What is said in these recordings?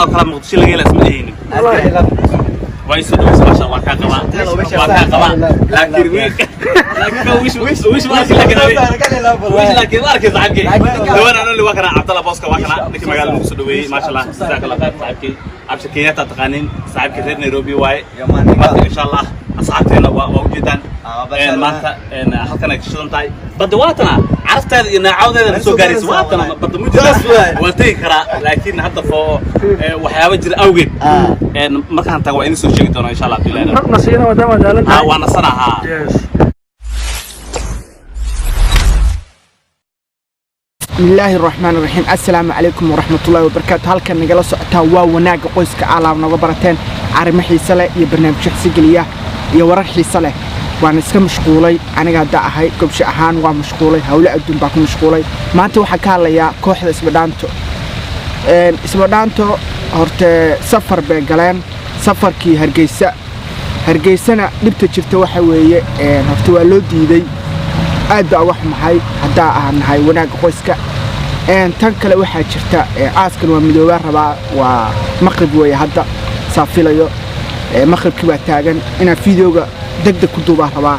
oo kale Muqdisho laga hela isma dhehaynin. Waa isoo dhaweysa, maasha Allah, kaa qabaa, waa kaa qabaa. Laakiin wiilka, laakiin wish wish ma arkin, laakiin wish, laakiin ma arkin saaxiibkay. Dhawaan anoli waa kana Cabdalla Booska, waa kana ninkii magaalada nagu soo dhaweeyey, maasha Allah, jazaaka Allah khayr saaxiibkay. Cabshir Kenyatta taqaanin, saaxiibkay reer Nairobi waaye. Marka insha Allah asxaabteena waa ujeedaan maanta halkan ay ka shidan tahay badda. Waatana carafteeda iyo naacawdeeda na soo gaaraysa, waatana badda mujeeda, waan tegi karaa, laakiin hadda foo waxyaabo jira awgeed markaan tago waa idin soo sheegi doonaa insha Allah abdullahi. Nasiina maadaama daalan tahay. Waa nasana ha. Yes. Bismillaahi raxmaan raxiim. Assalaamu calaykum waraxmatullaahi wabarakaatu. Halkan nagala socotaa waa Wanaagga Qoyska. Alaab nooga barateen arrimo xiise leh iyo barnaamijyo xiise geliya iyo warar xiise leh. Waan iska mashquulay aniga hadda ahay gobsho ahaan, waa mashquulay, howlo adduun baa ku mashquulay. Maanta waxaan ka hadlayaa kooxda Isbadhaanto. Isbadhaanto horte safar bay galeen, safarkii Hargeysa. Hargeysana dhibta jirta waxa weeye, horta waa loo diiday. Aad baa uga xumahay haddaa aan nahay Wanaagga Qoyska. Tan kale waxaa jirta aaskan waa midoobaa rabaa, waa maqrib weeye hadda saa filayo. Maqribkii baa taagan, inaan videoga deg deg ku duubaa rabaa.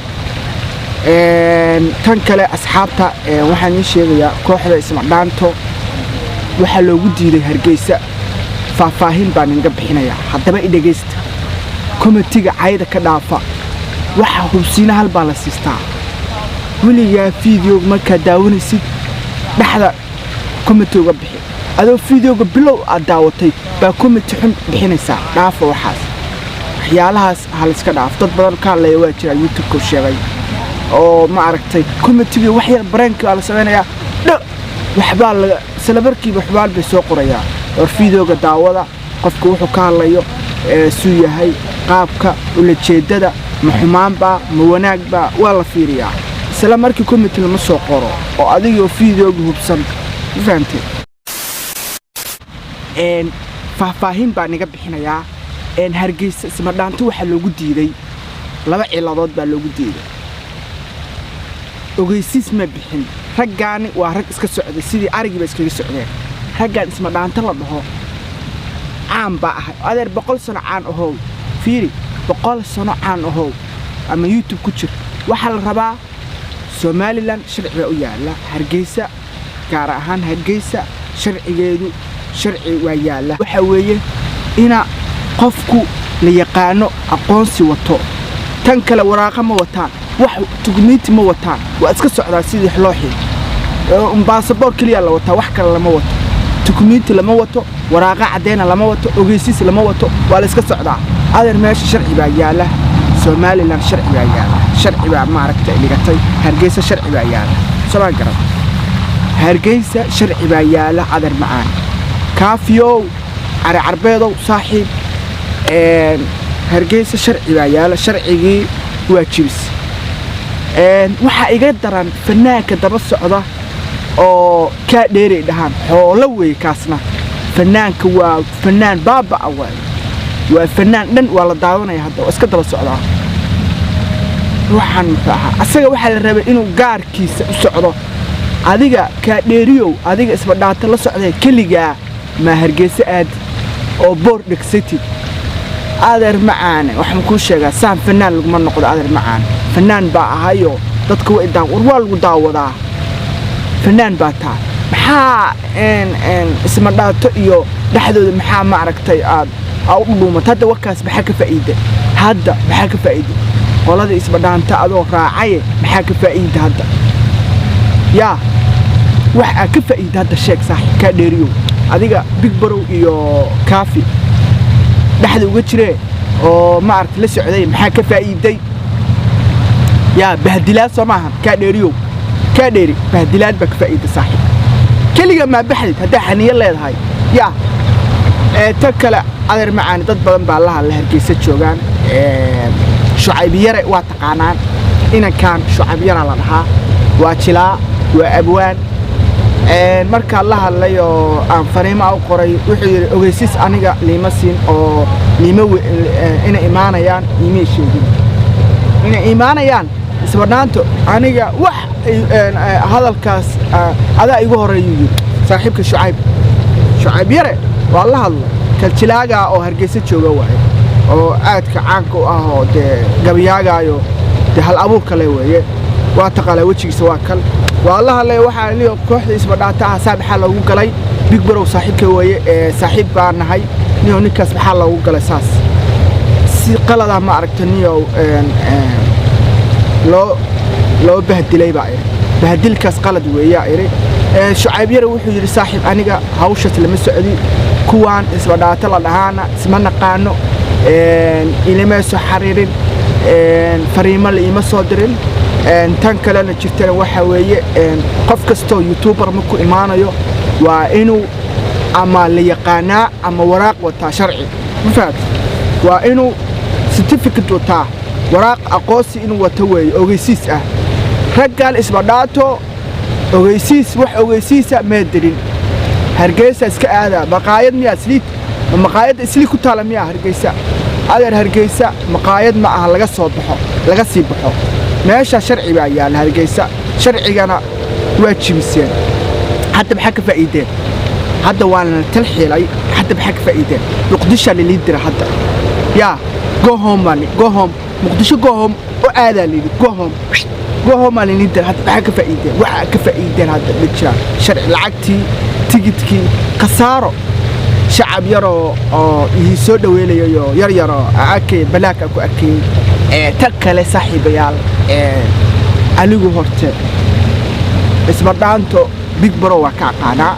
Tan kale asxaabta, waxaan ii sheegayaa kooxda Ismadhaanto waxaa loogu diiday Hargeysa, faahfaahin baan inga bixinayaa. Haddaba i dhegaysta, commentiga cayda ka dhaafa. Waxa hubsiina hal baa la siistaa. Weligaa videoga markaad daawanaysid dhexda commenti uga bixi. Adoo videoga bilow aad daawatay baa commenti xun bixinaysaa. Dhaafa waxaas, waxyaalahaas ha layska dhaaf. Dad badan ka hadlaya waa jira, YouTube-ka sheegay oo ma aragtay commentigii wax yar bareenkii baa la samaynayaa, dho waxbaa laga isla markiiba waxbaal bay soo qorayaa. War videoga daawada, qofka wuxuu ka hadlayo suu yahay, qaabka ulajeedada, ma xumaanbaa ma wanaagbaa, waa la fiiriyaa. Isla markii comment lama soo qoro oo adigoo videoga hubsan. Ma fahamteen? Faahfaahin baa niga bixinayaa. Hargeysa Ismadhaanto waxaa loogu diiday laba ciladood baa loogu diiday. Ogeysiis ma bixin. Raggaani waa rag iska socday, sidii arigiiba iskaga socdeen. Raggaan Ismadhaanto la dhaho caan baa ahay. Adeer, 100 sano caan ahow, fiiri, 100 sano caan ahow ama YouTube ku jir, waxaa la rabaa Somaliland sharci baa u yaalla. Hargeysa gaar ahaan, Hargeysa sharcigeedu sharci waa yaalla. Waxaa weeye ina qofku la yaqaano, aqoonsi wato. Tan kale waraaqa ma wataan, wax tugmiinti ma wataan, waa iska socdaa sidii looxii. Baasaboor keliya la wataa, wax kale lama wato, dukumiinti lama wato, waraaqa caddeyna lama wato, ogeysiis lama wato, waa la iska socdaa. Adeer, meesha sharci baa yaalla. Somaliland sharci baa yaalla, sharci baa maaragtay dhigatay. Hargeysa sharci baa yaalla, somaa garan? Hargeysa sharci baa yaalla. Adeer macaan, kaafiyow, cari carbeedow, saaxiib, Hargeysa sharci baa yaalla, sharcigii waa jibis. Waxaa iga daran fanaanka daba socda oo kaa dheeray dhahaan, xoolo weeye kaasna. Fanaanka waa fanaan baaba'a waay, waa fanaan dhan, waa la daawanaya hadda, waa iska daba socdaa. Ruuxan muxuu ahaa? Asaga waxaa la rabay inuu gaarkiisa u socdo. Adiga kaa dheeriyow, adiga Isbadhaata la socday, keligaa maa Hargeysa aadi oo boor dhegsatid? Adeer macaane, waxaan kuu sheegaa, saan fanaan laguma noqdo. Adeer macaane, fanaan baa ahayoo dadka way war waa lagu daawadaa, fanaan baa taa. Maxaa Ismadhaato iyo dhexdooda maxaa maaragtay aad aa u dhudhuumata hadda? Warkaas maxaa ka faa'iida hadda? Maxaa ka faa'iida qolada Ismadhaanta adoo raacaye? Maxaa ka faa'iida hadda? Yaa wax aa ka faa'iida hadda sheeg, saaxiib kaa dheeriyow. Adiga Big Barow iyo Kaafi dhexda uga jiree oo maaragtay la socday, maxaa ka faa'iiday? Yaa bahdilaad soo maahan? Kaa dheeriyow, kaa dheeri, bahdilaad baa ka faa'iida saaxiib. Keliga maa baxdid haddaa xaniyo leedahay? Yaa ta kale, adeer macaani, dad badan baa la hadla, Hargeysa joogaan. Shucaybiyare waa taqaanaan, inankan Shucaybiyara la dhahaa, waa jilaa, waa abwaan. Markaan la hadlay oo aan fariima u qoray, wuxuu yidhi ogeysiis aniga liima siin oo liima inay imaanayaan iimay sheegin, inay imaanayaan Isbadhaanto. Aniga wax hadalkaas adaa igu horeeyuu yidhi saaxiibka Shucayb. Shucayb Yare waa la hadlay. Kan jilaaga oo Hargeysa jooga waaye, oo aadka caanka u ah, oo dee gabayaagaayo, dee hal abuur kale weeye. Waa taqaanaa wejigiisa, waa kan, waa la hadlay. Waxaa liyo kooxda Isbadhaata ah saa maxaa loogu galay? Big Barow saaxiibka weeye, ee saaxiib baa nahay. Niyow, ninkaas maxaa loogu galay saas si qalada? Ma aragta niyow, loo bahdilay baa idhi. Bahdilkaas qalad weeyaa idhi. Shucayb Yare wuxuu yidhi: "Saaxiib, aniga hawshaas lama socdi, kuwaan Isbadhaato la dhahaana isma naqaano, ilama soo xariirin, fariimo la iima soo dirin." Tan kalena jirtana waxa weeye, qof kastoo youtuber markuu imaanayo waa inuu ama la yaqaanaa ama waraaq wataa sharci, ma fahamti? Waa inuu certificate wataa, waraaq aqoonsi inuu wato weeye, ogeysiis ah. Raggan Isbadhaato ogeysiis, wax ogeysiisa mee dirin. Hargeysa iska aada, maqaayad miyaa Isliid? Ma maqaayadda Islii ku taala miyaa Hargeysa? Adeer, Hargeysa maqaayad ma aha laga soo baxo, laga sii baxo. Meesha sharci baa yaalla Hargeysa, sharcigana waa jibiseen. Hadda maxaa ka faa'iideen? Hadda waa la talxiilay. Hadda maxaa ka faa'iideen? Muqdishaa lalii dira hadda. Yaa go home baan, go home, Muqdisho go home oo aadaa layidhi, go home, go home baa lalii dira. Hadda maxaa ka faa'iideen? Waxaa ka faa'iideen hadda ma jiraan. Sharci, lacagtii, tigidkii, khasaaro. Shacab yaroo oo ii soo dhaweynayayo, yar yaroo arkay, balaaka ku arkayay. Tan kale, saaxiibayaal, anigu horte Isbadhaanto Big Bro waa ka aqaanaa,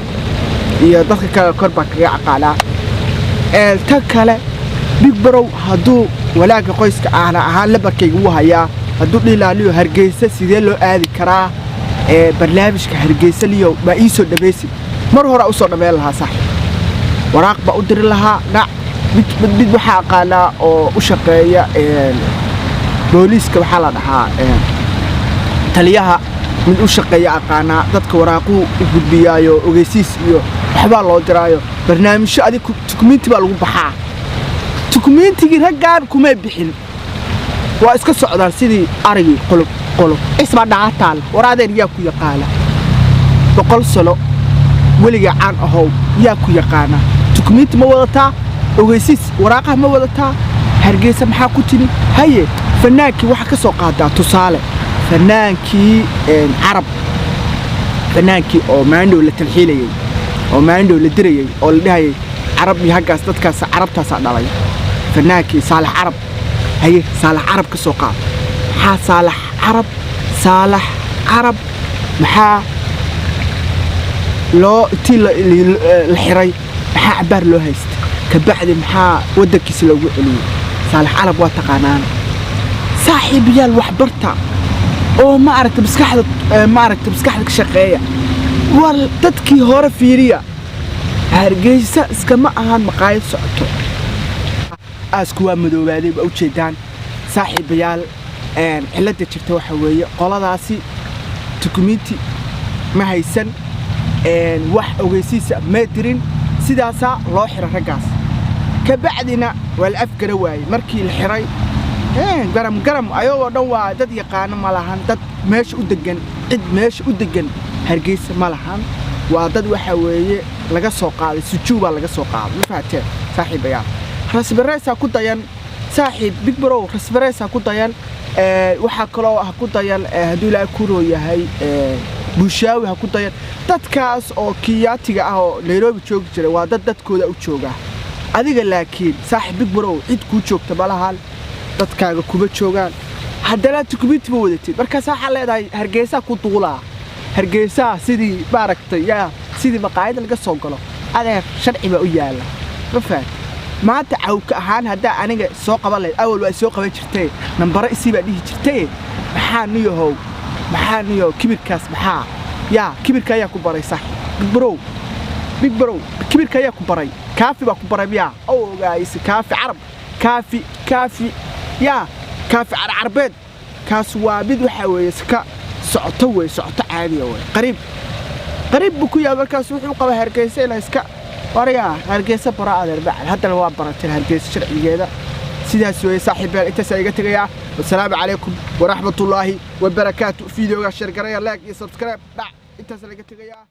iyo dadka kale kor baa kaga aqaanaa. Tan kale, Big Bro hadduu walaagga qoyska ahna ahaan lambarkayga wuu hayaa. Hadduu dhilaaliyo Hargeysa sidee loo aadi karaa, barnaamijka Hargeysa liyo baa ii soo dhamaysid, mar hore usoo dhammayn lahaa saaxiib, waraaq baa u diri lahaa. Dhac mid mid mid waxaa aqaanaa oo u shaqeeya booliiska, waxaa la dhahaa taliyaha, mid u shaqeeya aqaanaa. Dadka waraaquu u gudbiyaayo, ogeysiis iyo waxbaa loo diraayo, barnaamijyo adig dukumenti baa lagu baxaa. Dukumentigii raggaan kumay bixin, waa iska socdaan sidii arigii qolob qolob. Isma dhaataan. War adeer, yaa ku yaqaana? 100 sano weligaa caan ahow, yaa ku yaqaana? Dukumenti ma wadataa? Ogeysiis waraaqaha ma wadataa? Hargeysa maxaa ku timi? Haye, fanaankii waxaa ka soo qaadaa tusaale fanaankii Carab, fanaankii oo maandhow la talxiilayey, oo maandhow la dirayey, oo la dhahayay Carab iyo haggaas dadkaas Carabtaasaa dhalay, fanaankii Saalax Carab. Haye, Saalax Carab ka soo qaad. Maxaa Saalax Carab, Saalax Carab maxaa loo intii la xiray? Maxaa cabbaar loo haysta? Kabacdi maxaa waddankiisa loogu celiyey? Saalax Carab waa taqaanaan. Saaxiibayaal, waxbarta oo ma aragta maskaxda, ma aragta maskaxda ka shaqeeya. War dadkii hore fiiriya. Hargeysa iskama ahaan maqaayad socoto. Aasku waa madoobaaday, waa ujeedaan saaxiibayaal. Cilladda jirta waxa weeye, qoladaasi dukumenti ma haysan, wax ogeysiisa ma dirin, sidaasaa loo xiray raggaas. Kabacdina waa la afgara waayey markii la xiray. Garam garam ayagoo dhan waa dad yaqaano ma lahan, dad meesha u degan, cid meesha u degan Hargeysa ma lahan. Waa dad waxa weeye laga soo qaaday sujuu baa laga soo qaaday, ma fahateen saaxiibayaal? Rasbareesaa ku dayan saaxiib Big Bro, rasbareesaa ku dayan. Waxaa kaloo ha ku dayan, hadduu Ilaahay ku roo yahay, Buushaawi ha ku dayan. Dadkaas oo Kiyaatiga ah oo Nairobi joogi jiray waa dad dadkooda u jooga. Adiga laakiin saaxiib Big Bro, cid kuu joogta malahan, dadkaaga kuma joogaan, haddana dukumenti ma wadatid. Markaas waxaa leedahay Hargeysaa ku duulaa, Hargeysaa sidii maaragtay yaa sidii maqaayada laga soo galo. Adeer, sharci baa u yaalla, ma fahat? Maanta cawka ahaan haddaa aniga soo qaban lahayd, awal waa soo qaban jirtay, nambaro isii baa dhihi jirtay. Maxaa niyahow, maxaa niyahow kibirkaas? Maxaa yaa kibirka ayaa ku baray saaxiib Big Bro? Big Bro, kibirka ayaa ku baray? Kaafi baa ku baray miyaa? Oo ogaayse Kaafi Carab, Kaafi, Kaafi yaa Kaafi Carbeed. Kaas waa mid waxaa weeye iska socoto wey, socoto caadiya wey. Qariib qariib buu ku yahay. Markaas wuxuu qabaa Hargeysa inay iska waryaa. Hargeysa bara adeer bacad, haddana waa barateen Hargeysa sharcigeeda. Sidaas weeye saaxiibeel, intaasaa iga tegayaa. Wasalaamu calaykum waraxmatullaahi wabarakaatu. Videoga share garaya, like iyo subscribe dhac. Intaasaa laga tegayaa.